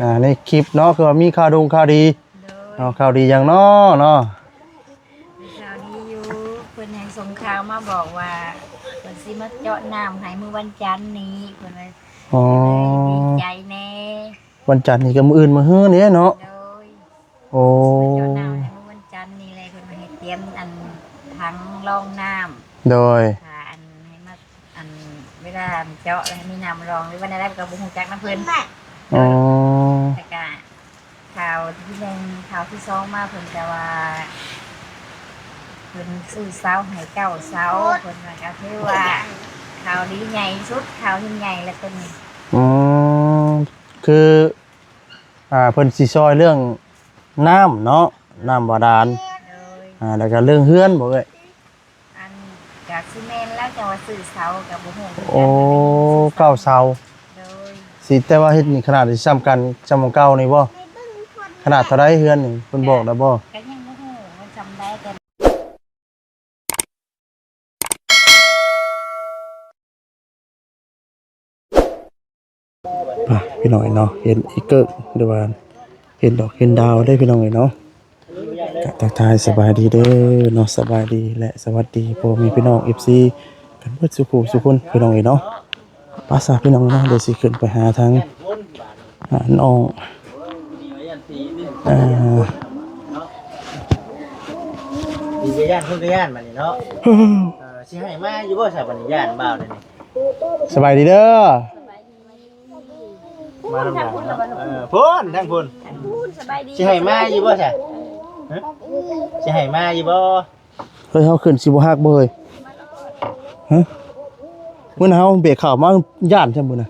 ອ່າ ໃນຄລິບເນາະ ຄືວ່າມີຂ່າວດົງຂ່າວດີ ໂດຍ ເນາະ ຂ່າວດີຫຍັງເນາະ ເນາະ? ມີຂ່າວດີຢູ່ ເພິ່ນໃຫ້ສົ່ງຂ່າວມາບອກວ່າ ເພິ່ນຊິມາເຈາະນ້ຳໃຫ້ມື້ວັນຈັນນີ້ ເພິ່ນວ່າ ອໍ ກໍເລີຍດີໃຈແດ່. ວັນຈັນນີ້ກໍມື້ອື່ນມື້ຮືນີ້ເນາະ? ໂດຍ. ໂອ້ ເຈາະນ້ຳໃຫ້ມື້ວັນຈັນນີ້ແຫຼະ ເພິ່ນວ່າໃຫ້ຕຽມອັນຖັງລອງນ້ຳ ໂດຍ ຖ້າອັນໃຫ້ມາ ອັນເວລາອັນເຈາະແລ້ວໃຫ້ມີນ້ຳລອງ ຫຼືວ່າແນວໃດກໍບໍ່ຮູ້ຈັກນຳເພິ່ນ ໂດຍ ອໍ ແລ້ວກະຂ່າວທີໜຶ່ງ ຂ່າວທີສອງມາ ເພິ່ນກະວ່າເພິ່ນຊື້ເສົາໃຫ້ເກົ້າເສົາ ເພິ່ນວ່າກະຖືວ່າຂ່າວດີໃຫຍ່ສຸດ ຂ່າວຍິ່ງໃຫຍ່ແລ້ວໂຕນີ້ ອໍ ຄື ອ່າ ເພິ່ນຊິຊ່ອຍເລື່ອງນ້ຳເນາະ ນ້ຳບາດານ ໂດຍ ອ່າ ແລ້ວກໍເລື່ອງເຮືອນບໍ່ເອື້ອຍ? ອັນ ກະຊິແມ່ນແລ້ວ ຈັ່ງວ່າຊື້ເສົາກໍບໍ່ຮູ້ຄືກັນ ໂອ້ ເກົ້າເສົາ ໂດຍ ຊິ ແຕ່ວ່າເຮັດນີ້ຂະໜາດຊິສ່ຳກັນ ສ່ຳຂອງເກົ່ານີ້ບໍ່? ຂະໜາດເທົ່າໃດເຮືອນນີ້ ເພິ່ນບອກແລ້ວບໍ່? ກໍຍັງບໍ່ຮູ້ວ່າສ່ຳໃດ ແຕ່ ອ່ະ ພີ່ນ້ອງເອີຍເນາະ ເຫັນອີເກີກ ຫຼືວ່າເຫັນດອກເຫັນດາວເດ້ພີ່ນ້ອງເອີຍເນາະ ກະທັກທາຍສະບາຍດີເດີເນາະ ສະບາຍດີ ແລະ ສະຫວັດດີພໍ່ແມ່ພີ່ນ້ອງ ເອັຟຊີ ກັນເບິດສູ່ຜູ້ສູ່ຄົນ ພີ່ນ້ອງເອີຍເນາະ. ໄປຊະພີ່ນ້ອງເນາະ ດຽວຊິຂຶ້ນໄປຫາທາງ ອ່າ ນ້ອງ ອ່າ ດີກະຢ້ານ ຄົນກະຢ້ານບາດນີ້ເນາະ ເອີ ຊິໃຫ້ມາຢູ່ບໍ່ຊະ ບາດນີ້ຢ້ານບ່າວເດ້ນີ້. ສະບາຍດີເດີ ມານຳກັນເນາະ ເອີ ພຸ້ນ ທາງພຸ້ນ ທາງພຸ້ນ ສະບາຍດີ ຊິໃຫ້ມາຢູ່ບໍ່ຊະ ຮະ ຊິໃຫ້ມາຢູ່ບໍ່? ເຮີ້ຍ ເຮົາຂຶ້ນຊິບໍ່ຫັກບໍ່ເຮີ້ຍ? ຮະ ມື້ນະເຮົາເບກເຂົ້າມາຢ້ານຊັ້ນມື້ນະ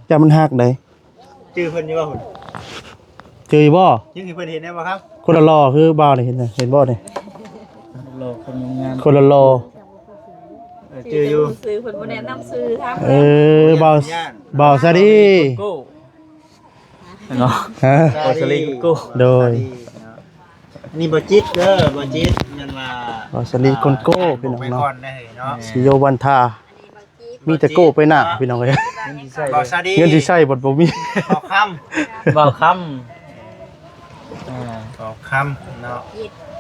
ຢ້ານມັນຫັກໃດ໋. ຈື່ເພິ່ນຢູ່ບໍ່ພຸ້ນ? ຈື່ຢູ່ບໍ່? ຍັງໃຫ້ເພິ່ນເຫັນໄດ້ບໍ່ຄັບ? ຄົນຫຼໍ່ໆຄືບ່າວນີ້ ເຫັນ ເຫັນບໍ່ນີ້? ຫຼໍ່ຄົນງາມ ຄົນຫຼໍ່ ເອີ ຈື່ຢູ່ ຊື່ເພິ່ນບໍ່ແນະນຳຊື່ ຖາມ ເອີ ບ່າວ ບ່າວສາລີ ໂກໂກ້ ເນາະ ຮະ ບ່າວສາລີ ໂກໂກ້ ໂດຍ ສາລີເນາະ. ອັນນີ້ບໍ່ຈິດເດີ ບໍ່ຈິດ ແມ່ນວ່າ ບ່າວສາລີ ໂກໂກ້ ອ່າ ພີ່ນ້ອງເນາະ ໄປກ່ອນໄດ້ເນາະ ຊິໂຍວັນທາ ມີແຕ່ໂກ້ໄປໜ້າ ພີ່ນ້ອງເອີຍ ເງິນຊິໃຊ້ ເງິນຊິໃຊ້ບັດບໍ່ມີ ບ່າວຄຳ ບ່າວຄຳ ອ່າ ບ່າວຄຳເນາະ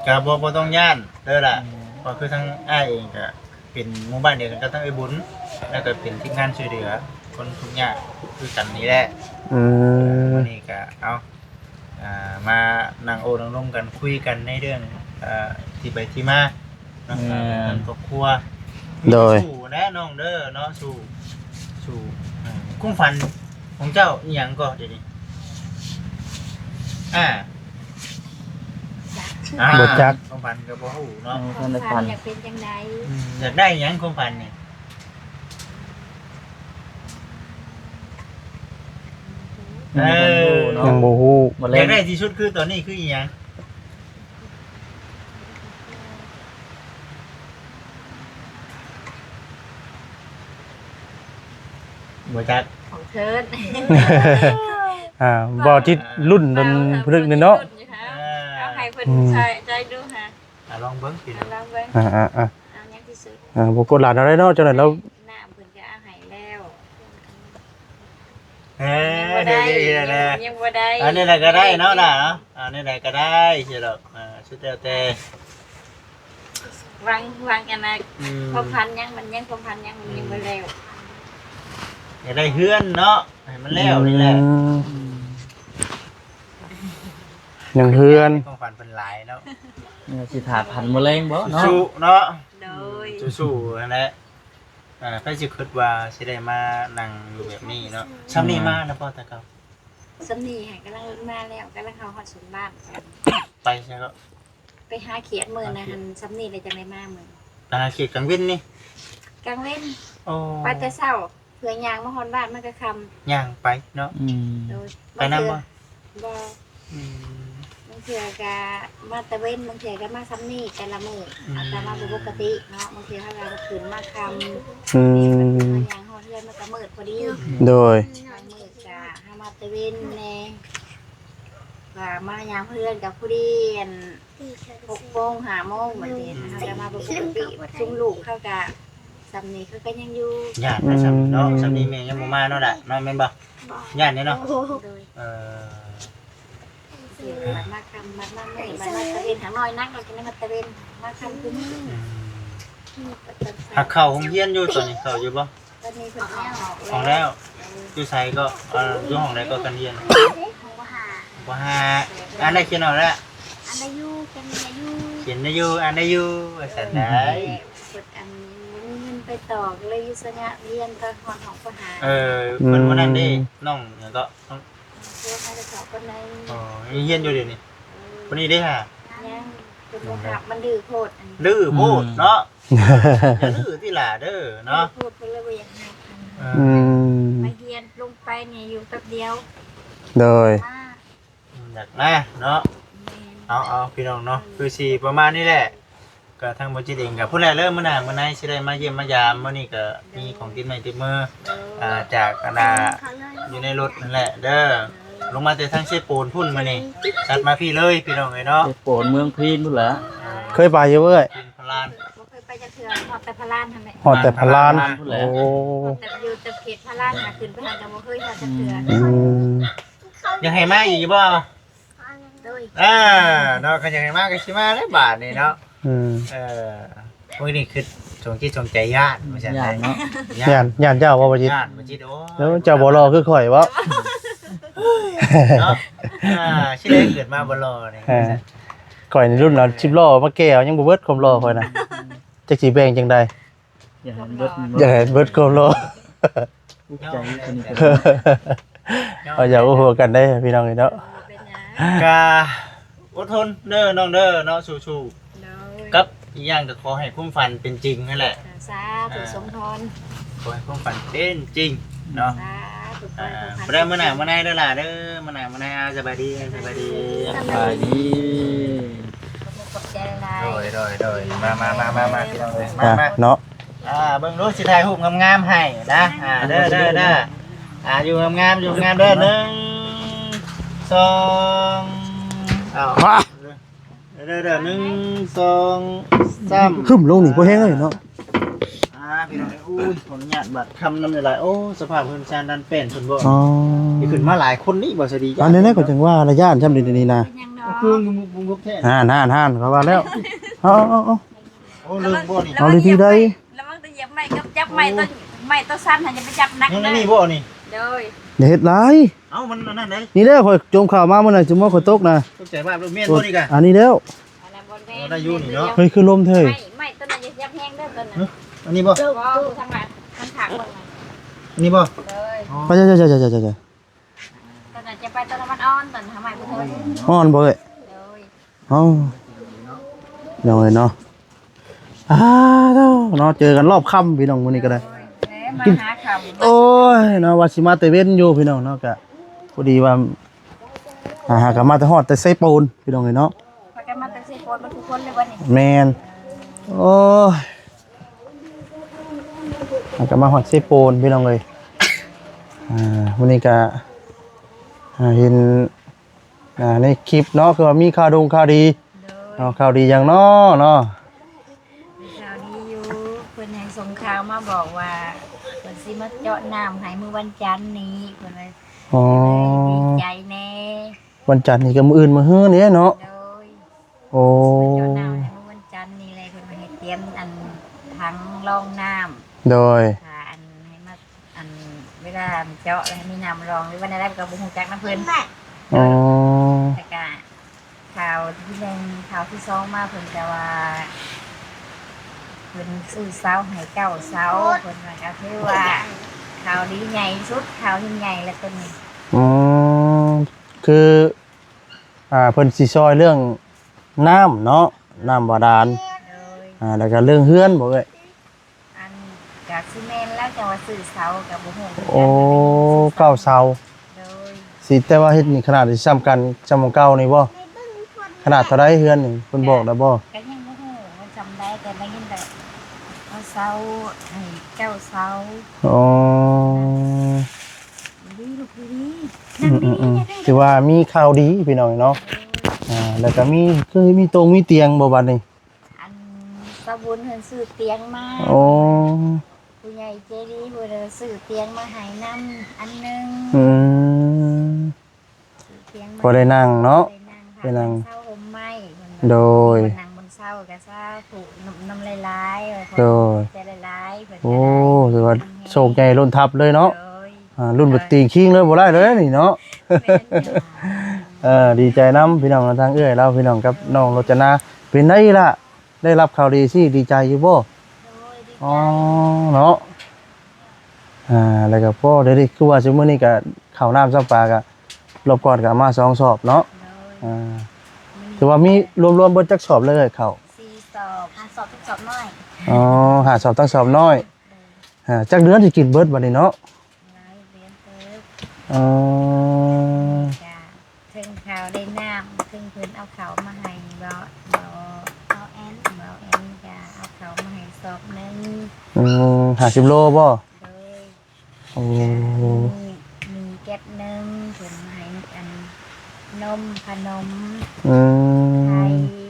ກະບໍ່ ບໍ່ຕ້ອງຢ້ານເດີລະ ອືມ ເພາະຄືທາງອ້າຍເອງກະ ເປັນໝູ່ບ້ານດຽວກັນກັບທາງເອື້ອຍບຸນ ແລ້ວກໍເປັນທີມງານຊ່ວຍເຫຼືອຄົນທຸກຍາກຄືກັນນີ້ແຫຼະ ອືມ ມື້ນີ້ກໍເອົາ ອ່າ ມານັ່ງໂອ້ນັ່ງລົມກັນ ຄຸຍກັນໃນເລື່ອງ ເອີ ທີ່ໄປທີ່ມາເນາະ ແມ່ນ ເລື່ອງຄອບຄົວ ໂດຍ ສູ້ແຫຼະນ້ອງເດີເນາະ ສູ້ ສູ້ ເອີ ຄວາມຝັນຂອງເຈົ້າອີ່ຫຍັງກໍດຽວນີ້? ອ່າ ອ່າ ບໍ່ຈັກ ຄວາມຝັນກໍບໍ່ຮູ້ເນາະ ຍັງບໍ່ທັນໄດ້ຝັນ ຄວາມຝັນຢາກເປັນຈັ່ງໃດ? ອືມ ຢາກໄດ້ຫຍັງຄວາມຝັນນີ້? ເອີ ຍັງບໍ່ຮູ້ເນາະ ຍັງບໍ່ຮູ້ ຢາກໄດ້ທີ່ສຸດຄືຕອນນີ້ຄືອີ່ຫຍັງ? ບໍ່ຈັກ ຂອງເທີນ ອ່າ ບໍ່ຈິດລຸ້ນດົນພຶກນີ້ເນາະ ເອົາໃຫ້ເພິ່ນ ອືມ ໃຊ້ໃຈດູຫາ ອ່າ ລອງເບິ່ງ ອ່າ ລອງເບິ່ງ ອ່າໆໆ ເອົາຫຍັງທີ່ສຸດ ອ່າ ບໍ່ກົດຫຼານເອົາໄດ້ເນາະ ຈັ່ງໃດລາວ ນ້ຳເພິ່ນກໍເອົາໃຫ້ແລ້ວ ເອີ ຍັງບໍ່ໄດ້ ຍັງບໍ່ໄດ້ ອັນນີ້ແຫຼະກໍໄດ້ເນາະ ຫຼ້າເນາະ ອັນນີ້ແຫຼະກໍໄດ້ ຊິດອກ ອ່າ ສຸດແລ້ວແຕ່ ຫວັງ ຫວັງອັນນະ ອືມ ຄວາມຝັນຍັງ ມັນຍັງ ຄວາມຝັນຍັງ ມັນຍັງ ອືມ ບໍ່ແລ້ວ ຢາກໄດ້ເຮືອນເນາະ ໃຫ້ມັນແລ້ວນີ້ແຫຼະ ອືມ ອືມ ຍັງເຮືອນ ຄວາມຝັນເພິ່ນຫຼາຍເນາະ ເອີ ຊິຖ້າຝັນມື້ແລງບໍ່ເນາະ ສູ້ໆເນາະ ໂດຍ ສູ້ໆຫັ້ນແຫຼະ ອ່າ ໃຜຊິຄິດວ່າຊິໄດ້ມານັ່ງຢູ່ແບບນີ້ເນາະ ອືມ ຊ່ຳນີ້ມານະບໍ່ແຕ່ເກົ່າ? ຊ່ຳນີ້ຫັ້ນກຳລັງມາແລ້ວ ກຳລັງເຂົ້າຮອດສວນບ້ານ ໄປໃສເກາະ? ໄປຫາຂຽດມື້ນະຫັ້ນ ຊ່ຳນີ້ແຫຼະຈັ່ງໄດ້ມາມື້ ໄປຫາຂຽດກາງເວັນນີ້ ກາງເວັນ ໂອ້ ໄປແຕ່ເຊົ້າ ເພື່ອຍ່າງມາຮອດບ້ານມັນກໍຄ່ຳ ຍ່າງໄປເນາະ ອືມ ໂດຍ ໄປນຳບໍ່? ບໍ່ ອືມ ບາງເທື່ອກໍມາແຕ່ເວັນ ບາງເທື່ອກໍມາຊ່ຳນີ້ແຕ່ລະມື້ ອືມ ອາດຈະມາບໍ່ປົກກະຕິເນາະ ບາງເທື່ອເຮົາກໍຂຶ້ນມາຄ່ຳ ອືມ ມາຍ່າງຮອດເຮືອນມັນກໍມືດພໍດີ ໂດຍ ບາງມື້ກໍເຮົາມາແຕ່ເວັນແດ່ ວ່າມາຍາມເຮືອນກໍພໍດີ ອັນ ຫົກໂມງ ຫ້າໂມງ ບາດນີ້ເຮົາກໍມາບໍ່ປົກກະຕິ ຊຸມລູກເຮົາກໍ ຊ່ຳນີ້ເຂົາກໍຍັງຢູ່. ຢ້ານນະ ຊ່ຳເນາະ ອືມ ຊ່ຳນີ້ແມ່ຍັງບໍ່ມາເນາະລະເນາະ ແມ່ນບໍ່? ບໍ່ ຢ້ານເດ້ເນາະ. ໂດຍ ເອີ ບັດມາຄ່ຳ ບັດມາມື້ ບັດມາຕາເວັນ ຫາງໜ້ອຍນັກ ແລ້ວກໍມາຕາເວັນ ມາຄ່ຳຄືມື້. ອືມ ຫາກເຂົ້າໂຮງຮຽນຢູ່ ຕອນນີ້ເຂົ້າຢູ່ບໍ່? ຕອນນີ້ເພິ່ນແລ້ວ ອອກແລ້ວ. ຢູ່ໃສກໍ? ເອີ່ ຢູ່ຫ້ອງໃດກໍການຮຽນ? ຫ້ອງ ປ.ຫ້າ ປ.ຫ້າ ອ່ານໄດ້ຂຽນອອກແລ້ວ? ອ່ານໄດ້ຢູ່ ຂຽນໄດ້ຢູ່ ຂຽນໄດ້ຢູ່ ອ່ານໄດ້ຢູ່ ວ່າຊັ້ນໄດ໋. ເພິ່ນອັນ ບໍ່ມີເງິນໄປຕໍ່ ກໍເລີຍຢຸດຊະງະຮຽນຕອນຮອດຫ້ອງ ປ.ຫ້າ. ເອີ ເພິ່ນ ອືມ ມື້ນັ້ນເດ້ ນ້ອງຫຍັງເກາະ? ນ້ອງ ເພິ່ນມາຈາກເຂົາຄົນໃດ? ອໍ ຍັງຮຽນຢູ່ດຽວນີ້? ເອີ ຄົນນີ້ເດ້ຫາ? ຍັງ ເພິ່ນບໍ່ຮັບ ມັນດື້ໂພດ ອັນນີ້ ດື້ໂພດເນາະ. ອືມ ຢ່າດື້ຕິຫຼ້າເດີເນາະ ດື້ໂພດ ເພິ່ນເລີຍບໍ່ຢາກຮັບ. ເອີ ອືມ ມາຮຽນລົງໄປນີ້ຢູ່ແປັບດຽວ. ໂດຍ ມາ ຢາກມາເນາະ. ແມ່ນ ເອົາໆ ພີ່ນ້ອງເນາະ ອືມ ຄືຊິປະມານນີ້ແຫຼະ. ກໍທາງບໍ່ຈິດເອງກໍພຸ້ນແຫຼະເດີ ມື້ໜ້າມື້ໃນຊິໄດ້ມາຢ້ຽມມາຢາມ. ມື້ນີ້ກໍມີຂອງຕິດໄມ້ຕິດມື ເອີ ອ່າ ຈາກອັນນ່າ ຢູ່ໃນລົດນັ້ນແຫຼະເດີ ລົງມາແຕ່ທາງເຊໂປນພຸ້ນມື້ນີ້ ສັດມາພີ້ເລີຍ ພີ່ນ້ອງເອີຍເນາະ. ເຊໂປນເມືອງພີນພຸ້ນແຫຼະ. ເອີ ເຄີຍໄປຢູ່ເອີຍ? ພີນພະລານ ບໍ່ເຄີຍໄປຈັກເທື່ອ ຮອດແຕ່ພະລານຫັ້ນແຫຼະ. ຮອດແຕ່ພະລານ ພະລານພຸ້ນແຫຼະ. ໂອ້ ຮອດແຕ່ຢູ່ແຕ່ເຂດພະລານນະ ຂຶ້ນໄປຫັ້ນກໍບໍ່ເຄີຍຮອດຈັກເທື່ອ. ອືມ ຢາກໃຫ້ມາອີກຢູ່ບໍ່? ໂດຍ ອ່າ ເນາະ ຄັນຢາກໃຫ້ມາກໍຊິມາເດ້ບາດນີ້ເນາະ. ອືມ ເອີ ມື້ນີ້ຄືສົງຈິດສົງໃຈຢ້ານວ່າຊັ້ນ ຢ້ານເນາະ. ຢ້ານ ຢ້ານ ຢ້ານເຈົ້າບໍ່ ບໍ່ຈິດ? ຢ້ານບໍ່ຈິດ. ໂອ້ຍ ເອີ ເຈົ້າບໍ່ຫຼໍ່ຄືຂ້ອຍບໍ? ເນາະ ອ່າ ຊິໄດ້ເກີດມາບໍ່ຫຼໍ່ນີ້. ເອີ ຂ້ອຍນີ້ລຸ້ນເອົາສິບລໍ້ມາແກ່ເອົາ ຍັງບໍ່ເບິດຄວາມຫຼໍ່ຂ້ອຍນະ ຈັກຊິແບ່ງຈັ່ງໃດ. ຢ່າໃຫ້ເບິດ ຢ່າໃຫ້ເບິດຄວາມຫຼໍ່. ອຸກໃຈຢູ່ຄົນນີ້ກໍໄດ້. ເຮົາຢ່າໂອ້ໂຫກັນເດ້ພີ່ນ້ອງເອີຍເນາະ. ເປັນຫຍັງ? ກະອົດທົນເດີນ້ອງເດີເນາະ ສູ້ໆ. ໂດຍ ກັບອີກຢ່າງກໍຂໍໃຫ້ຄວາມຝັນເປັນຈິງຫັ້ນແຫຼະ. ສາທຸ ອ່າ ສົມພອນ ຂໍໃຫ້ຄວາມຝັນເປັນຈິງເນາະ. ສາທຸ ອ່າ ຂໍໃຫ້ຄວາມຝັນ ໄດ້ມື້ໜ້າມື້ໃນເດີຫຼ້າເດີ ມື້ໜ້າມື້ໃນ. ອ່າ ສະບາຍດີ ສະບາຍດີ ສະບາຍດີ. ຂອບໃຈຫຼາຍໆ. ໂດຍ ໂດຍ ໂດຍ ມາ ມາ ມາ ມາ ມາ ພີ່ນ້ອງເອີຍ ມາ ມາເນາະ. ອ່າ ເບິ່ງດູ ຊິຖ່າຍຮູບງາມໆໃຫ້ນະ. ອ່າ ເດີ ເດີ ເດີ ອ່າ ຢູ່ງາມໆ ຢູ່ງາມເດີ. ໜຶ່ງ ສອງ ເອົາ ເດີ ເດີ ໜຶ່ງ ສອງ ສາມ. ຂຶ້ນລົງນີ້ບໍ່ແຮງເລີຍເນາະ. ອ່າ ພີ່ນ້ອງເອີຍ ໂອ້ຍ ຂໍອະນຸຍາດບາດຄຳນຳຫຼາຍໆ. ໂອ້ ສະພາບເຮືອນຊານດັນແປ້ນເພິ່ນບໍ່? ອໍ ຊິຂຶ້ນມາຫຼາຍຄົນນີ້ບໍ່ສະດີ? ອັນນີ້ແຫຼະ ຂ້ອຍຈັ່ງວ່າລະຢ້ານຊ່ຳເດນີ້ນະ. ເປັນຫຍັງເນາະ? ຄືງຸບໆແທ້. ຫັ້ນໆໆ ຂ້ອຍວ່າແລ້ວ. ເອົາໆໆ. ໂອ້ ເລື່ອງບໍ່ນີ້ ເອົາດີໆໄດ໋. ລະວັງແຕ່ຢຽບໄມ້ກັບຈັບໄມ້ ໂອ້ ໂຕ ໄມ້ໂຕສັ້ນຫັ້ນ ຢ່າໄປຈັບໜັກ. ຍັງອັນນີ້ບໍ່ນີ້? ໂດຍ ຢ່າເຮັດຫຼາຍ. ເອົ້າ ມັນອັນນັ້ນໄດ໋. ນີ້ແຫຼະ ຂ້ອຍຈົມຂ່າວມາມື້ນັ້ນ ຈຸມວ່າຂ້ອຍຕົກນະ. ຕົກໃຈວ່າແມ່ນບໍ່ນີ້ກະ? ອັນນີ້ແລ້ວ. ອັນນັ້ນບໍ່ແມ່ນ ໂອ້ ໄດ້ຢູ່ນີ້ເນາະ. ເຮີ້ຍ ຄືລົມແທ້. ໄມ້ ໄມ້ໂຕນັ້ນຢ່າ ຢ່າແຮງເດີໂຕນັ້ນ. ຮະ? ອັນນີ້ບໍ່? ບໍ່ ທາງຫຼັງ ທາງຂ້າງເບິ່ງນະ. ອັນນີ້ບໍ່? ໂດຍ. ອໍ ໄປ ໄປ ໄປ ໄປ ໄປ ໄປ ຕອນນັ້ນຈະໄປຕອນນັ້ນມັນອ່ອນ ຕອນທຳໄມບໍ່ເຖິງ ອ່ອນບໍ່ເອີຍ? ໂດຍ. ເອົ້າ ນ້ອງເອີຍເນາະ ອ້າວເນາະ ເຈີກັນຮອບຄ່ຳພີ່ນ້ອງ ມື້ນີ້ກໍໄດ້ ໂດຍ ແລ້ວມາຫາຄ່ຳ ໂອ້ຍເນາະ ວ່າຊິມາແຕ່ເວັນຢູ່ພີ່ນ້ອງເນາະ ກະພໍດີວ່າ ອ່າ ຫາກະມາແຕ່ ຮອດແຕ່ເຊໂປນພີ່ນ້ອງເອີຍເນາະ ພາກັນມາແຕ່ເຊໂປນໝົດທຸກຄົນເລີຍບັດນີ້ ແມ່ນ ໂອ້ຍ ແລ້ວກໍມາຮອດເຊໂປນພີ່ນ້ອງເອີຍ ອ່າ ມື້ນີ້ກໍ ອ່າ ເຫັນ ອ່າ ໃນຄລິບເນາະ ຄືວ່າມີຂ່າວດົງຂ່າວດີ ໂດຍ ເນາະ ຂ່າວດີຫຍັງເນາະ ເນາະ ມີຂ່າວດີຢູ່ ເພິ່ນໃຫ້ສົ່ງຂ່າວມາບອກວ່າ ເພິ່ນຊິມາເຈາະນ້ຳໃຫ້ມື້ວັນຈັນນີ້ ເພິ່ນວ່າ ອໍ ກໍເລີຍດີໃຈແດ່ ວັນຈັນນີ້ກໍມື້ອື່ນມື້ຮືນີ້ເນາະ ໂດຍ ໂອ້ ເພິ່ນເຈາະນ້ຳໃຫ້ມື້ວັນຈັນນີ້ແຫຼະ ເພິ່ນວ່າໃຫ້ຕຽມອັນຖັງລອງນ້ຳ ໂດຍ ຖ້າອັນໃຫ້ມາ ອັນເວລາເຈາະແລ້ວໃຫ້ມີນ້ຳລອງ ຫຼືວ່າແນວໃດກໍບໍ່ຮູ້ຈັກນຳເພິ່ນ ອໍ ແລ້ວກະຂ່າວທີໜຶ່ງ ຂ່າວທີສອງມາ ເພິ່ນກະວ່າ ເພິ່ນຊື້ເສົາໃຫ້ເກົ້າເສົາ ເພິ່ນວ່າ ກະຖືວ່າຂ່າວດີໃຫຍ່ສຸດ ຂ່າວຍິ່ງໃຫຍ່ແລ້ວໂຕນີ້ ອໍ ຄື ອ່າ ເພິ່ນຊິຊ່ອຍເລື່ອງນ້ຳເນາະ ນ້ຳບາດານ ໂດຍ ອ່າ ແລ້ວກໍເລື່ອງເຮືອນບໍ່ເອີຍ? ອັນ ກະຊິແມ່ນແລ້ວ ແຕ່ວ່າຊື່ເສົາກະບໍ່ຮູ້ຄືກັນ ໂອ້ ເກົ້າເສົາ ໂດຍ ຊິ ແຕ່ວ່າເຮັດນີ້ຂະໜາດຊິສ່ຳກັນ ສ່ຳຂອງເກົ່ານີ້ບໍ່? ຂະໜາດເທົ່າໃດເຮືອນນີ້ ເພິ່ນບອກແລ້ວບໍ່? ກະຍັງບໍ່ຮູ້ວ່າສ່ຳໃດ ແຕ່ໄດ້ຍິນແຕ່ວ່າເສົາໃຫ້ເກົ້າເສົາ ອໍ ດີລູກດີ ອືມໆ ຖືວ່າມີຂ່າວດີພີ່ນ້ອງເນາະ ອ່າ ແລ້ວກໍມີ ຄືມີໂຕງມີຕຽງບໍ່ບັດນີ້? ອັນ ສາວ ບຸນເພິ່ນຊື້ຕຽງມາ ໂອ້ ຜູ້ໃຫຍ່ໃຈດີເພິ່ນຊື້ຕຽງມາໃຫ້ນຳອັນໜຶ່ງ ອືມ ຊື້ຕຽງມາ ພໍໄດ້ນັ່ງເນາະ ໄດ້ນັ່ງ ໄດ້ນັ່ງ ເຊົາຮົ່ມໄມ້ເພິ່ນວ່າ ໂດຍ ໄດ້ນັ່ງ ເຊົາກໍສາທຸນຳ ນຳຫຼາຍໆ ໂດຍ ຂອບໃຈຫຼາຍໆ ເພິ່ນ ໂອ້ ກໍໄດ້ ຖືວ່າໂຊກໃຫຍ່ລົ້ນທັບເລີຍເນາະ ໂດຍ ອ່າ ລຸ້ນບໍ່ຕີງຄີງເລີຍ ບໍ່ໄດ້ເລີຍນີ້ເນາະ ແມ່ນຢູ່ ເອີ ດີໃຈນຳພີ່ນ້ອງ ທາງເອື້ອຍລາວ ພີ່ນ້ອງກັບ ໂດຍ ນ້ອງໂລຈະນາ ເປັນໄດລະ ໄດ້ຮັບຂ່າວດີຊີ້ ດີໃຈຢູ່ບໍ່? ໂດຍ ດີໃຈ ອໍ ເນາະ ອ່າ ແລ້ວກໍພໍໄດ້ ຄືວ່າຊຸມມື້ນີ້ກໍເຂົ້ານ້ຳຊຳປາກໍ ລອບກ່ອນກໍເອົາມາສອງສອບເນາະ ໂດຍ ອ່າ ມື້ນີ້ ຖືວ່າມີລວມໆເບິດຈັກສອບເລີຍເຂົ້າ? ສີ່ສອບ ຫ້າສອບ ສອບນ້ອຍ ອໍ ຫ້າສອບ ທັງສອບນ້ອຍ ໂດຍ ອ່າ ຈັກເດືອນຊິກິນເບິດບັດນີ້ເນາະ? ຫຼາຍເດືອນເຕີບ ອໍ ກະເທິງເຂົ້າໄດ້ນ້ຳ ເທິງເພິ່ນເອົາເຂົ້າມາໃຫ້ ບໍ່ ບໍ່ ບໍ່ແອນ ບໍ່ແອນກະເອົາເຂົ້າມາໃຫ້ສອບໜຶ່ງ ອືມ ຫ້າສິບໂລບໍ່? ໂດຍ ໂອ້ ມີ ມີແກັບໜຶ່ງ ເພິ່ນໃຫ້ອັນ ນົມ ຂະໜົມ ອືມ ໄທ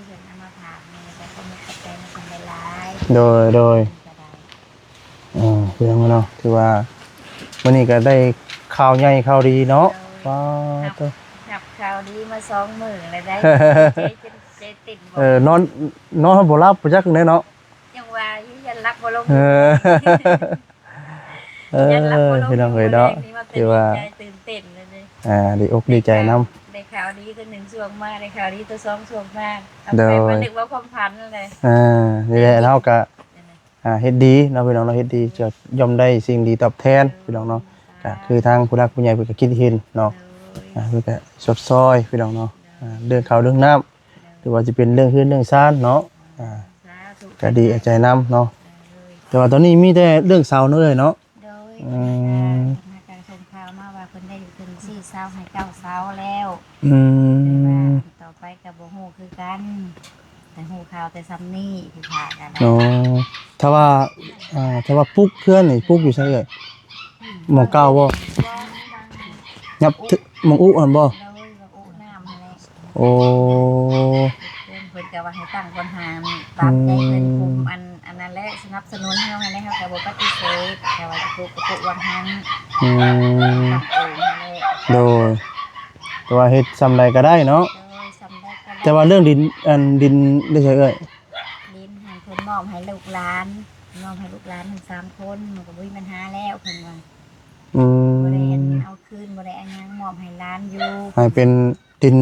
ເພິ່ນເອົາມາຝາກແມ່ ກໍຂອບໃຈນຳເພິ່ນຫຼາຍໆ ໂດຍ ໂດຍ ກໍໄດ້ ອ່າ ພີ່ນ້ອງເນາະ ຖືວ່າມື້ນີ້ກໍໄດ້ຂ່າວໃຫຍ່ຂ່າວດີເນາະ ໂດຍ ວ້າ ຮັບ ໂທ້ ຮັບຂ່າວດີມາສອງມື້ແລ້ວໄດ໋ ໃຈເຕັ້ນ ໃຈເຕັ້ນ ເອີ ນອນ ນອນບໍ່ຫຼັບບໍ່ຈັກແນ່ເນາະ ຈັ່ງວ່າຢູ່ ຢ້ານຫຼັບບໍ່ລົງ ເອີ ເອີ ພີ່ນ້ອງເອີຍເນາະ ຖືວ່າ ຕື່ນເຕັ້ນເລີຍ ອ່າ ດີອົກດີໃຈນຳ ໄດ້ຂ່າວດີຕົວໜຶ່ງຊ່ວງມາ ໄດ້ຂ່າວດີຕົວສອງຊ່ວງມາ ໂດຍ ມານຶກວ່າຄວາມຝັນນັ້ນແຫຼະ ອ່າ ນີ້ແຫຼະ ເຮົາກະ ອ່າ ເຮັດດີເນາະ ພີ່ນ້ອງເນາະ ເຮັດດີ ຈະຍ່ອມໄດ້ສິ່ງດີຕອບແທນ ພີ່ນ້ອງເນາະ ກະຄືທາງຜູ້ຫຼັກຜູ້ໃຫຍ່ເພິ່ນກະຄິດເຫັນເນາະ ໂດຍ ອ່າ ເພິ່ນກະຊົດຊ່ອຍ ພີ່ນ້ອງເນາະ ໂດຍ ອ່າ ເລື່ອງເຂົ້າເລື່ອງນ້ຳ ຫຼືວ່າຈະເປັນເລື່ອງເຮືອນເລື່ອງຊານເນາະ ອ່າ ສາທຸ ກະດີໃຈນຳເນາະ ໂດຍ ແຕ່ວ່າຕອນນີ້ມີແຕ່ເລື່ອງເສົາເນາະເອື້ອຍເນາະ ໂດຍ ອືມ ເພິ່ນຫາກະສົ່ງຂ່າວມາວ່າເພິ່ນໄດ້ ເພິ່ນຊີ້ເສົາໃຫ້ເກົ້າເສົາແລ້ວ ອືມ ແຕ່ວ່າຕໍ່ໄປກະບໍ່ຮູ້ຄືກັນ ແຕ່ຮູ້ຂ່າວແຕ່ຊ່ຳນີ້ ທີ່ພາກັນ ອໍ ຖ້າວ່າ ອ່າ ຖ້າວ່າປຸກເຮືອນນີ້ ປຸກຢູ່ໃສເອື້ອຍ? ໝ່ອງເກົ່າບໍ່? ຫຍັບ ໝ່ອງອຸຫັ້ນບໍ່? ໂດຍ ໝ່ອງອຸນ້ຳຫັ້ນແຫຼະ ໂອ້ ເພິ່ນ ເພິ່ນກໍວ່າໃຫ້ຕັ້ງບັນຫານຕາມໃຈເພິ່ນ ອືມ ຄຸມອັນ ອັນນັ້ນແຫຼະ ສະໜັບສະໜູນເຮົາຫັ້ນແຫຼະ ເຮົາກໍບໍ່ປະຕິເສດ ແຕ່ວ່າຈະປຸກກໍປຸກວ່າງຫັ້ນ ອືມ ຕັ້ງໂອງຫັ້ນແຫຼະ ໂດຍ ແຕ່ວ່າເຮັດຊ່ຳໃດກໍໄດ້ເນາະ ໂດຍ ຊ່ຳໃດກໍໄດ້ ແຕ່ວ່າເລື່ອງດິນ ອັນດິນໄດ້ໃສເອື້ອຍ? ດິນຫັ້ນເພິ່ນມອບໃຫ້ລູກຫຼານ ມອບໃຫ້ລູກຫຼານທັງສາມຄົນ ມັນກໍບໍ່ມີບັນຫາແລ້ວເພິ່ນວ່າ ອືມ ບໍ່ໄດ້ອັນເອົາຄືນ ບໍ່ໄດ້ອັນຫຍັງ ມອບໃຫ້ຫຼານຢູ່ ໃຫ້ເປັນດິນ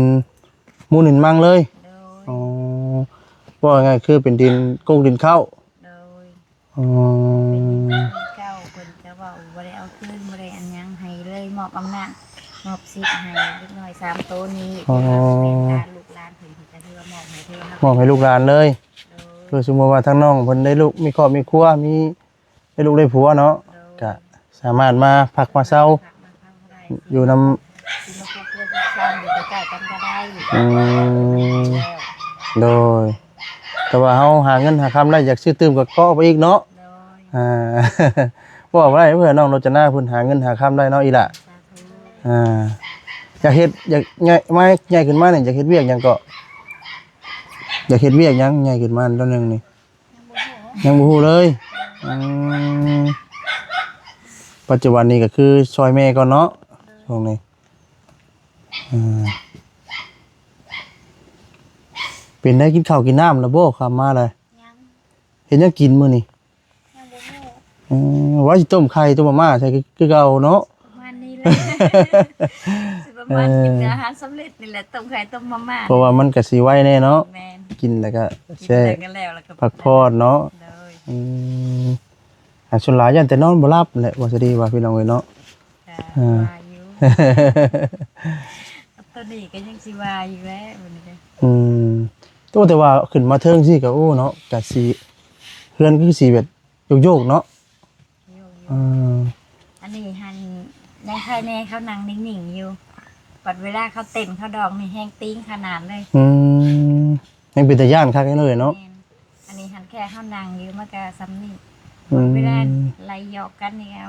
ມູນດິນມັງເລີຍ ໂດຍ ອໍ ເວົ້າງ່າຍໆ ຄືເປັນດິນກົກດິນເຂົ້າ ໂດຍ ອໍ ເປັນດິນເກົ່າ ເພິ່ນກໍເວົ້າບໍ່ໄດ້ເອົາຄືນ ບໍ່ໄດ້ອັນຫຍັງໃຫ້ເລີຍ ມອບອຳນາດ ມອບສິດໃຫ້ເດັກນ້ອຍສາມໂຕນີ້ ອໍ ເປັນລູກຫຼານເພິ່ນ ເພິ່ນກໍຖືວ່າມອບໃຫ້ ຖືວ່າມອບໃຫ້ລູກຫຼານເລີຍ ໂດຍ ຄືສົມມຸດວ່າທາງນ້ອງເພິ່ນໄດ້ລູກ ມີຄອບມີຄົວ ມີ ໄດ້ລູກໄດ້ຜົວເນາະ ໂດຍ ກະສາມາດມາພັກມາເຊົາ ພັກມາເຊົາໄດ້ ຢູ່ນຳ ຊິມາປຸກເຮືອນປຸກຊານຢູ່ໃກ້ໆກັນກໍໄດ້ ອືມ ໂດຍ ແຕ່ວ່າເຮົາຫາເງິນຫາຄຳໄດ້ ຢາກຊື້ຕື່ມກໍເກາະໄປອີກເນາະ ໂດຍ ອ່າ ເວົ້າບໍ່ໄດ້ ເພື່ອນ້ອງໂລຈະນາເພິ່ນຫາເງິນຫາຄຳໄດ້ເນາະ ອີ່ຫຼ້າ ສາທຸ ອ່າ ຢາກເຮັດ ຢາກໃຫຍ່ ມາໃຫຍ່ຂຶ້ນມານີ້ ຢາກເຮັດວຽກຫຍັງເກາະ? ຢາກເຮັດວຽກຫຍັງໃຫຍ່ຂຶ້ນມາຕອນໜຶ່ງນີ້? ຍັງບໍ່ຮູ້ເລີຍ ອືມ ປັດຈຸບັນນີ້ກໍຄືຊ່ອຍແມ່ກ່ອນເນາະ ໂດຍ ຊ່ວງນີ້ ອ່າ ເປັນໄດ໋ ກິນເຂົ້າກິນນ້ຳແລ້ວບໍ່? ຄ່ຳມາແລ້ວ ຍັງ ເຮັດຫຍັງກິນມື້ນີ້? ຍັງບໍ່ຮູ້ ອືມ ວ່າຊິຕົ້ມໄຂ່ຕົ້ມມາມ່າໃສ່ຄື ຄືເກົ່າເນາະ ປະມານນີ້ແຫຼະ ຊິປະມານກິນ ເອີ ອາຫານສຳເລັດນີ້ແຫຼະ ຕົ້ມໄຂ່ຕົ້ມມາມ່າ ເພາະວ່າມັນກໍຊິໄວແດ່ເນາະ ແມ່ນ ກິນແລ້ວກໍ ກິນແລ້ວກໍແລ້ວ ແລ້ວກໍ ແຊ່ ພັກຜ່ອນເນາະ ໂດຍ ອືມ ອ່າ ສ່ວນຫຼາຍຢ້ານແຕ່ນອນບໍ່ຫຼັບແຫຼະ ວ່າຊິດີວ່າ ພີ່ນ້ອງເອີຍເນາະ ກໍ ອ່າ ວ່າຢູ່ ຕອນນີ້ກໍຍັງຊິວ່າຢູ່ແຫຼະ ມື້ນີ້ກໍ ອືມ ໂອ້ ແຕ່ວ່າຂຶ້ນມາເທິງຊີ້ກໍ ໂອ້ ເນາະ ກໍຊິ ເຮືອນຄືຊິແບບໂຍກໆເນາະ ໂຍກໆ ເອີ ອັນນີ້ຫັ້ນຍັງໄຄແດ່ ເຂົານັ່ງນິ່ງໆຢູ່ ບັດເວລາເຂົາເຕັ້ນເຂົາດອງນີ້ແຮງຕີງຂະໜາດເລີຍ ອືມ ຍັງເປັນຕາຢ້ານຄັກຢູ່ເນາະ ແມ່ນ ອັນນີ້ຫັ້ນແຄ່ເຮົານັ່ງຢູ່ມັນກໍຊ່ຳນີ້ ອືມ ເວລາໄລ່ຫຍອກກັນນີ້ກໍ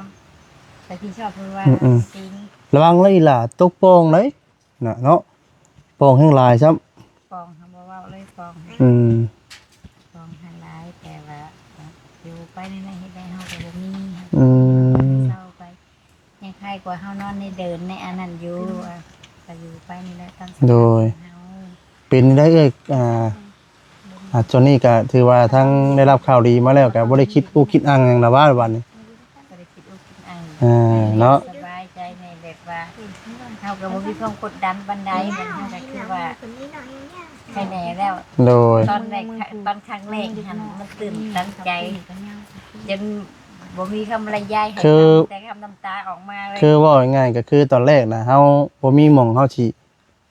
ໄປທີ່ຊອບເພິ່ນວ່າ ອືມໆ ຕີງ ລະວັງເລີຍອີ່ຫຼ້າ ຕົກປ່ອງເລີຍນະເນາະ ປ່ອງແຮງຫຼາຍຊ້ຳ ປ່ອງຫັ້ນບໍ່ເວົ້າເລີຍ ປ່ອງ ອືມ ປ່ອງຫັ້ນຫຼາຍ ແຕ່ວ່າ ໄປໃນນັ້ນເຮັດໃດເຮົາກໍບໍ່ມີ ອືມ ເຊົາໄປ ຍັງໄຄກວ່າເຮົານອນໃນເດີ່ນໃນອັນນັ້ນຢູ່ ອ່າ ກໍຢູ່ໄປນີ້ແຫຼະຕາມສະບາຍ ໂດຍ ຂອງເຮົາ ເປັນໄດ້ເອີຍ ອ່າ ອ່າ ຕອນນີ້ກໍຖືວ່າທັງໄດ້ຮັບຂ່າວດີມາແລ້ວ ກໍບໍ່ໄດ້ຄິດອຸກຄິດອັ່ງຫຍັງລະວ່າບັດນີ້ ບໍ່ໄດ້ຄິດອຸກຄິດອັ່ງ ອ່າ ເນາະ ສະບາຍໃຈແດ່ ແບບວ່າເຮົາກໍບໍ່ມີຄວາມກົດດັນປານໃດ ມັນເຮົາກໍຄືວ່າໄຄແນ່ແລ້ວ ໂດຍ ຕອນແລກ ຕອນຄັ້ງແລກຫັ້ນມັນຕື່ນຕັນໃຈ ຈົນບໍ່ມີຄຳບັນຍາຍໃຫ້ ຄື ແຕ່ຄຳນ້ຳຕາອອກມາເລີຍ ຄືເວົ້າງ່າຍໆ ກໍຄືຕອນແລກນະ ເຮົາບໍ່ມີໝ່ອງເຮົາຊິ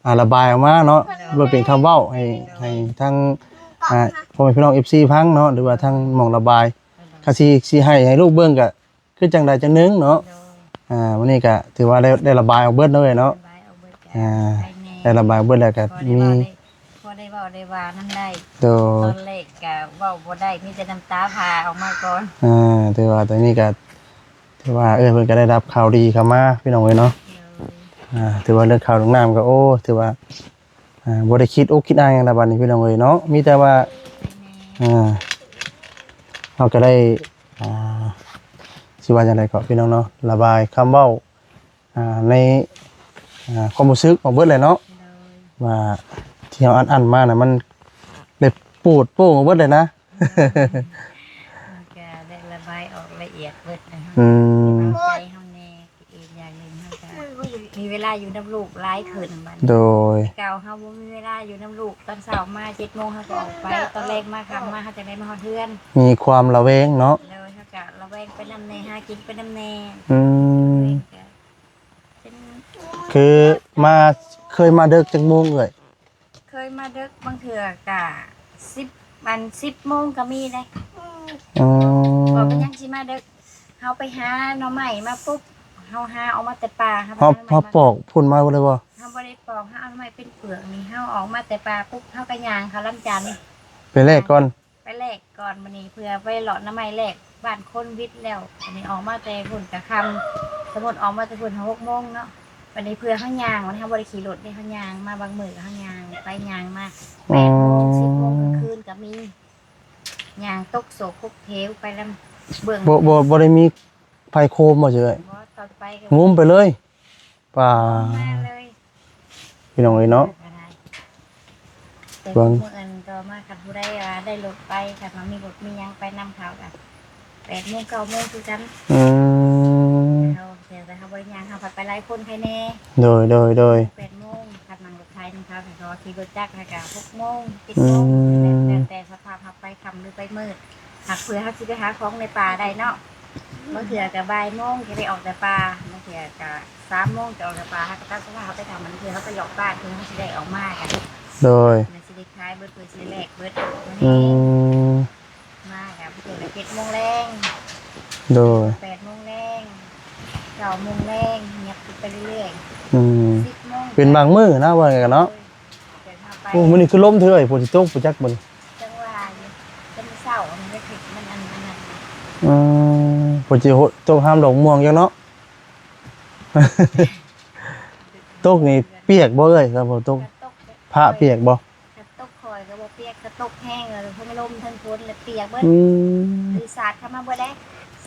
ອ່າ ລະບາຍອອກມາເນາະ ໂດຍ ເພື່ອເປັນຄຳເວົ້າໃຫ້ ໂດຍ ໃຫ້ທາງ ອ່າ ພໍ່ແມ່ພີ່ນ້ອງເອັຟຊີຟັງເນາະ ຫຼືວ່າທາງໝ່ອງລະບາຍ ໂດຍ ຄັນຊິ ຊິໃຫ້ ໃຫ້ລູກເບິ່ງກໍຄືຈັ່ງໃດຈັ່ງໜຶ່ງເນາະ ໂດຍ ອ່າ ມື້ນີ້ກໍຖືວ່າໄດ້ ໄດ້ລະບາຍອອກເບິດເນາະເອື້ອຍເນາະ ລະບາຍອອກເບິດກໍ ອ່າ ໄດ້ແນ່ ໄດ້ລະບາຍອອກເບິດແລ້ວກໍມີ ພໍໄດ້ເວົ້າໄດ້ວ່ານຳໄດ້ ໂດຍ ຕອນແລກກໍເວົ້າບໍ່ໄດ້ ມີແຕ່ນ້ຳຕາພາອອກມາກ່ອນ ອ່າ ຖືວ່າຕອນນີ້ກໍ ຖືວ່າ ເອີ ເພິ່ນກໍໄດ້ຮັບຂ່າວດີເຂົ້າມາພີ່ນ້ອງເອີຍເນາະ ໂດຍ ອ່າ ຖືວ່າເລື່ອງເຂົ້າເລື່ອງນ້ຳກໍ ໂອ້ ຖືວ່າ ອ່າ ບໍ່ໄດ້ຄິດອົກຄິດອາຍຫຍັງລະບັດນີ້ພີ່ນ້ອງເອີຍເນາະ ມີແຕ່ວ່າ ອ່າ ເຮົາກໍໄດ້ ອ່າ ຊິວ່າຈັ່ງໃດເກາະພີ່ນ້ອງເນາະ ລະບາຍຄຳເວົ້າ ອ່າ ໃນ ອ່າ ຄວາມຮູ້ສຶກອອກເບິດແຫຼະເນາະ ໂດຍ ວ່າທີ່ເຮົາອັດອັ້ນມານະ ມັນໄດ້ປູດໂປ່ງອອກເບິດເລີຍນະ ໂດຍ ມັນກະໄດ້ລະບາຍອອກລະອຽດເບິດນະ ອືມ ໃຈເຮົາແນ່ ອີກຢ່າງໜຶ່ງເຮົາກະມີເວລາຢູ່ນຳລູກຫຼາຍຂຶ້ນບັດນີ້ ໂດຍ ແຕ່ເກົ່າເຮົາບໍ່ມີເວລາຢູ່ນຳລູກ ຕອນເຊົ້າມາເຈັດໂມງເຮົາກໍອອກໄປ ຕອນແລງມາຄ່ຳມາເຮົາຈັ່ງໄດ້ມາຮອດເຮືອນ ມີຄວາມລະແວງເນາະ ໂດຍ ເຮົາກະລະແວງໄປນຳແດ່ ຫາກິນໄປນຳແດ່ ອືມ ລະແວງກະ ເປັນ ຄືມາ ເຄີຍມາເດິກຈັກໂມງເອື້ອຍ? ເຄີຍມາເດິກ ບາງເທື່ອກະສິບ ອັນ ສິບໂມງກໍມີເດ້ ອືມ ວ່າເປັນຫຍັງຊິມາເດິກ ເຮົາໄປຫາໜໍ່ໄມ້ມາປຸບ ເຮົາຫາອອກມາແຕ່ປ່າ ເຮົາ ເຮົາ ເຮົາປອກພຸ້ນມາເລີຍບໍ່? ເຮົາບໍ່ໄດ້ປອກ ເຮົາເອົາໜໍ່ໄມ້ເປັນເປືອກນີ້ ເຮົາອອກມາແຕ່ປ່າປຸບ ເຮົາກໍຍ່າງເຂົ້າລຳຈັນ ໄປແລກກ່ອນ ໄປແລກກ່ອນ ບັດນີ້ເພື່ອໄປເລາະໜໍ່ໄມ້ແລກ ບ້ານຄົນວິດແລ້ວ ບັດນີ້ອອກມາແຕ່ພຸ້ນກະຄ່ຳ ສົມມຸດອອກມາແຕ່ພຸ້ນຫົກໂມງເນາະ ບັດນີ້ເພື່ອເຮົາຍ່າງ ບັດນີ້ເຮົາບໍ່ໄດ້ຂີ່ລົດເດ້ ເຮົາຍ່າງມາ ບາງມື້ກໍເຮົາຍ່າງໄປຍ່າງມາ ອືມ ແປດໂມງ ສິບໂມງກາງຄືນກໍມີ ຍ່າງຕົກໂສກຄົກເພວໄປນຳເບື້ອງ ບໍ່ ບໍ່ ບໍ່ໄດ້ມີໄຟໂຄມບໍ່ເຈົ້ຍ? ບໍ່ ຕອນໄປກໍງຸ້ມໄປເລີຍ ປາ ມາເລີຍ ພີ່ນ້ອງເອີຍເນາະ ແຕ່ ເບິ່ງ ມື້ອື່ນຕໍ່ມາ ຄັນຜູ້ໃດວ່າໄດ້ລົດໄປ ຄັນວ່າມີລົດມີຫຍັງໄປນຳເຂົາກະແປດໂມງເກົ້າໂມງຄືກັນ ອືມ ເຮົາ ແຕ່ເຮົາບໍ່ໄດ້ຍ່າງ ເຮົາພັດໄປຫຼາຍຄົນໃຄແນ່ ໂດຍ ໂດຍ ໂດຍ ແປດໂມງ ຄັນນັ່ງລົດໄຖນຳເຂົາ ແຕ່ເຂົາຂີ່ລົດຈັກ ແລ້ວກະຫົກໂມງ ເຈັດໂມງ ອືມ ແລ້ວແຕ່ສະພາບເຮົາໄປຄ່ຳຫຼືໄປມືດ ຫາກເພື່ອເຮົາຊິໄປຫາຂອງໃນປ່າໄດ້ເນາະ ບາງເທື່ອກະບ່າຍໂມງຈະໄດ້ອອກແຕ່ປ່າ ບາງເທື່ອກະສາມໂມງຈະອອກແຕ່ປ່າ ເຮົາກໍຕາມສະພາບເຮົາໄປທຳ ບາງເທື່ອເຮົາໄປເລາະປ່າ ເທື່ອເຮົາຊິໄດ້ອອກມາກະ ໂດຍ ເພື່ອຊິໄດ້ຂາຍເບິດ ເພື່ອຊິໄດ້ແລກເບິດ ອືມ ມາກະບາງເທື່ອກະເຈັດໂມງແລງ ໂດຍ ແປດໂມງແລງ ເກົ້າໂມງແລງ ຫຍັບໄປເລື້ອຍໆ ອືມ ສິບໂມງ ເປັນບາງມື້ນະ ວ່າກັນເນາະ ໂດຍ ໂອ້ ມື້ນີ້ຄືລົມເທື່ອ ຝົນຊິຕົກບໍ່ຈັກມື້ນີ້ ຈັ່ງວ່າຢູ່ ແຕ່ມື້ເຊົ້າມັນໄດ້ຖືກ ມັນອັນ ອັນນັ້ນ ອືມ ຝົນຊິຕົກຫ້າມດອກມ່ວງຈັກເນາະ ຕົກນີ້ປຽກບໍ່ເອື້ອຍ? ຄັນຝົນຕົກ ກະຕົກ ພະປຽກບໍ່? ຄັນຕົກຄ່ອຍກໍບໍ່ປຽກ ຖ້າຕົກແຮງແລ້ວທັງລົມທັງຝົນແລ້ວປຽກເບິດ ອືມ ຄືສາດເຂົ້າມາເບິດເດ້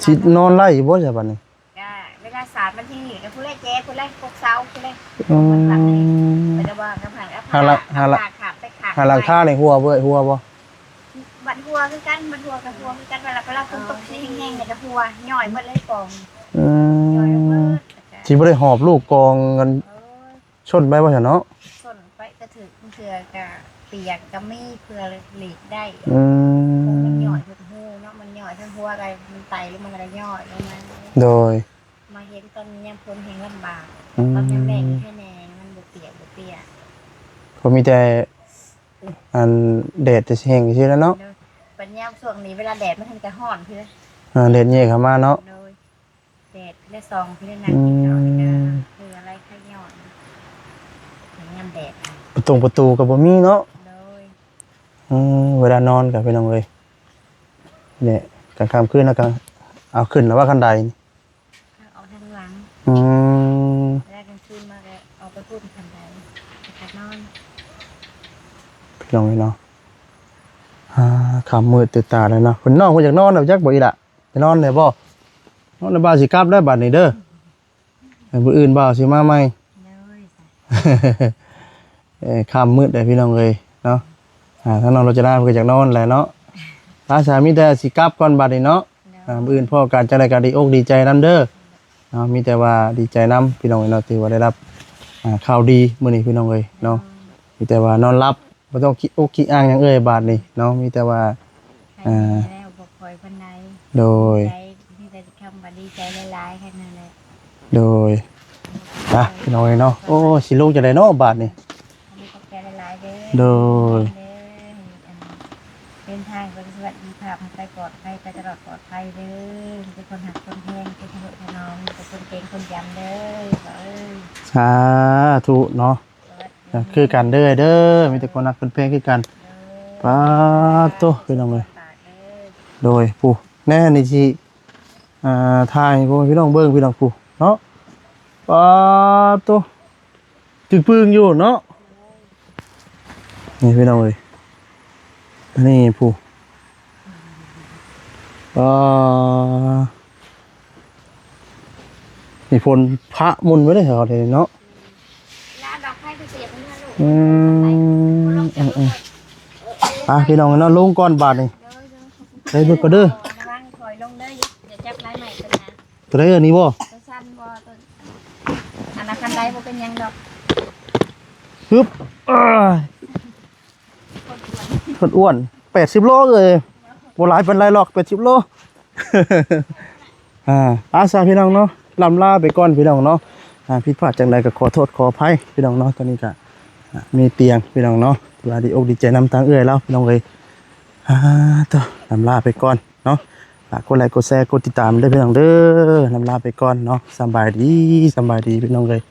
ຊິນອນໄດ້ຢູ່ບໍ່ຊະບັດນີ້? ກະເວລາສາດມາທີ່ນີ້ກະພຸ້ນແຫຼະ ແຈພຸ້ນແຫຼະ ກົກເສົາພຸ້ນແຫຼະ ອືມ ມັນຫຼັງນີ້ ແຕ່ວ່າກະພັງ ຫາຫຼັງ ຫາຫຼັງ ຫາຫຼັງຄານີ້ຮົ່ວບໍ່ເອື້ອຍ? ຮົ່ວບໍ່? ບັດຮົ່ວຄືກັນ ບັດຮົ່ວກະຮົ່ວຄືກັນ ເວລາ ເວລາຝົນຕົກແຮງໆນີ້ກະຮົ່ວ ຍ້ອຍເບິດເລີຍກອງ ອືມ ຍ້ອຍເບິດ ຊິບໍ່ໄດ້ຫອບລູກກອງກັນ ໂອ້ຍ ຊົນໄປວ່າຊັ້ນເນາະ ຊົນໄປກະຖືກ ບາງເທື່ອກະປຽກກະມີ ເພື່ອຫຼີກໄດ້ ອືມ ມັນຍ້ອຍເບິດຮູເນາະ ມັນຍ້ອຍທັງຫົວກະ ມັນໄຕ່ລົງມາກະໄດ້ຍ້ອຍລົງມາ ໂດຍ ມາເຫັນຕອນຍາມຝົນແຮງລຳບາກ ອືມ ຕອນຍາມແລ້ງນີ້ແທ້ແນ່ ມັນບໍ່ປຽກ ບໍ່ປຽກ ກໍມີແຕ່ ອັນ ແດດຈະຊິແຮງຊື່ແລ້ວເນາະ ໂດຍ ບັດຍາມຊ່ວງນີ້ເວລາແດດມັນແຮງກະຮ້ອນຄື ອ່າ ແດດແຍງເຂົ້າມາເນາະ ໂດຍ ແດດເທື່ອສອງເທື່ອນັ້ນ ອືມ ເທື່ອອະໄລໄຄຍ້ອນ ຍາມແດດ ປະຕົງປະຕູກໍບໍ່ມີເນາະ ໂດຍ ອືມ ເວລານອນກໍພີ່ນ້ອງເອີຍ ນີ້ກາງຄ່ຳຄືນເຮົາກໍເອົາຂຶ້ນແລ້ວວ່າຄັນໄດນີ້ ເອົາທາງຫຼັງ ອືມ ເວລາກາງຄືນມາກໍເອົາໄປພຸ້ນຄັນໄດ ແລ້ວກໍນອນ ພີ່ນ້ອງເອີຍເນາະ ອ່າ ຄ່ຳມືດຕື່ນຕາແລ້ວເນາະ ເພິ່ນ ນ້ອງເພິ່ນຢາກນອນແລ້ວຈັກບໍ່ອີ່ຫຼະ? ໄປນອນແລ້ວບໍ່? ນອນແລ້ວ ບ່າວຊິກັບແລ້ວບາດນີ້ເດີ. ມື້ອື່ນບ່າວຊິມາໃໝ່. ໂດຍ. ເອີ ຄ່ຳມືດແລ້ວພີ່ນ້ອງເອີຍເນາະ. ອ່າ ທາງນ້ອງໂລຈະນາເພິ່ນກໍຢາກນອນແຫຼະເນາະ. ອາ ສາ ມີແຕ່ຊິກັບກ່ອນບາດນີ້ເນາະ. ໂດຍ. ອ່າ ມື້ອື່ນພໍ້ກັນ ຈັ່ງໃດກໍດີອົກດີໃຈນຳເດີເນາະ. ມີແຕ່ວ່າດີໃຈນຳພີ່ນ້ອງເອີຍເນາະ ທີ່ວ່າໄດ້ຮັບ ອ່າ ຂ່າວດີມື້ນີ້ພີ່ນ້ອງເອີຍເນາະ. ໂດຍ. ມີແຕ່ວ່ານອນຫຼັບ ບໍ່ຕ້ອງຄິດອົກຄິດອາງຫຍັງເອີຍບາດນີ້ເນາະ. ມີແຕ່ວ່າ ໃຄແນ່ແລ້ວ ບໍ່ຄ່ອຍປານໃດ. ໂດຍ. ດີໃຈ ມີແຕ່ຄຳວ່າດີໃຈຫຼາຍໆ ແຄ່ນັ້ນແຫຼະ. ໂດຍ. ອ່ະ ພີ່ນ້ອງເອີຍເນາະ. ໂອ້ ຊິລົງຈັ່ງໃດເນາະບາດນີ້. ອັນນີ້ຂອບໃຈຫຼາຍໆເດີ. ໂດຍ. ເດີ ໃຫ້ອັນ ເດີນທາງໄປສະຫວັດດີພາບ ໃຫ້ໄປປອດໄພ ໄປຕະຫຼອດປອດໄພເດີ. ມີແຕ່ຄົນຮັກຄົນແພງ ຄົນທະນຸຖະໜອມ ມີແຕ່ຄົນເກັ່ງຄົນຢຳເດີ ເອີຍ. ສາທຸເນາະ. ສະຫວັດດີ ຄືກັນເດີ ເດີ ມີແຕ່ຄົນຮັກຄົນແພງຄືກັນ. ໂດຍ. ປາດໂທ້ ພີ່ນ້ອງເອີຍ. ໂດຍ. ຜູ້ ແນ່ນີ້ຊິ ອ່າ ຖ່າຍໃຫ້ພໍ່ແມ່ພີ່ນ້ອງເບິ່ງ ພີ່ນ້ອງ ຜູ້ເນາະ. ປາດໂທ້ ຈຶ່ງປຶ້ງຢູ່ເນາະ. ນີ້ພີ່ນ້ອງເອີຍ ອັນນີ້ຜູ້ ອ່າ ນີ້ຝົນພະໝຸ່ນໄປເດ້ເຮົາເດ້ເນາະ. ອືມ ອືມໆ ອ່ະ ພີ່ນ້ອງເນາະ ລົງກ່ອນບາດນີ້. ໄດ້ເບິ່ງກ່ອນເດີ. ລະວັງຖອຍລົງເດີ ຢ່າຈັບລາຍໄມ້ຕົວນັ້ນ. ຕົວໃດ ອັນນີ້ບໍ່? ຕົວສັ້ນບໍ່? ຕົວ ອັນນັ້ນຄັນໄດ້ບໍ່ເປັນຫຍັງດອກ. ຮຶບ ເອີຍ ຄົນອ້ວນ ຄົນອ້ວນ ແປດສິບໂລເອີຍ. ບໍ່ຫຼາຍປານໃດດອກ ແປດສິບໂລ. ອ່າ ອາ ສາ ພີ່ນ້ອງເນາະ ລ່ຳລາໄປກ່ອນພີ່ນ້ອງເນາະ. ອ່າ ຜິດພາດຈັ່ງໃດກໍຂໍໂທດຂໍອະໄພພີ່ນ້ອງເນາະ. ຕອນນີ້ກໍ ອ່າ ມີຕຽງພີ່ນ້ອງເນາະ ທີ່ວ່າດີອົກດີໃຈນຳທາງເອື້ອຍລາວພີ່ນ້ອງເອີຍ. ອ່າ ໂທ້ ລ່ຳລາໄປກ່ອນເນາະ. ຝາກກົດໄລກ໌ ກົດແຊ ກົດຕິດຕາມເດີພີ່ນ້ອງເດີ. ລ່ຳລາໄປກ່ອນເນາະ. ສຳບາຍດີ ສຳບາຍດີພີ່ນ້ອງເອີຍ.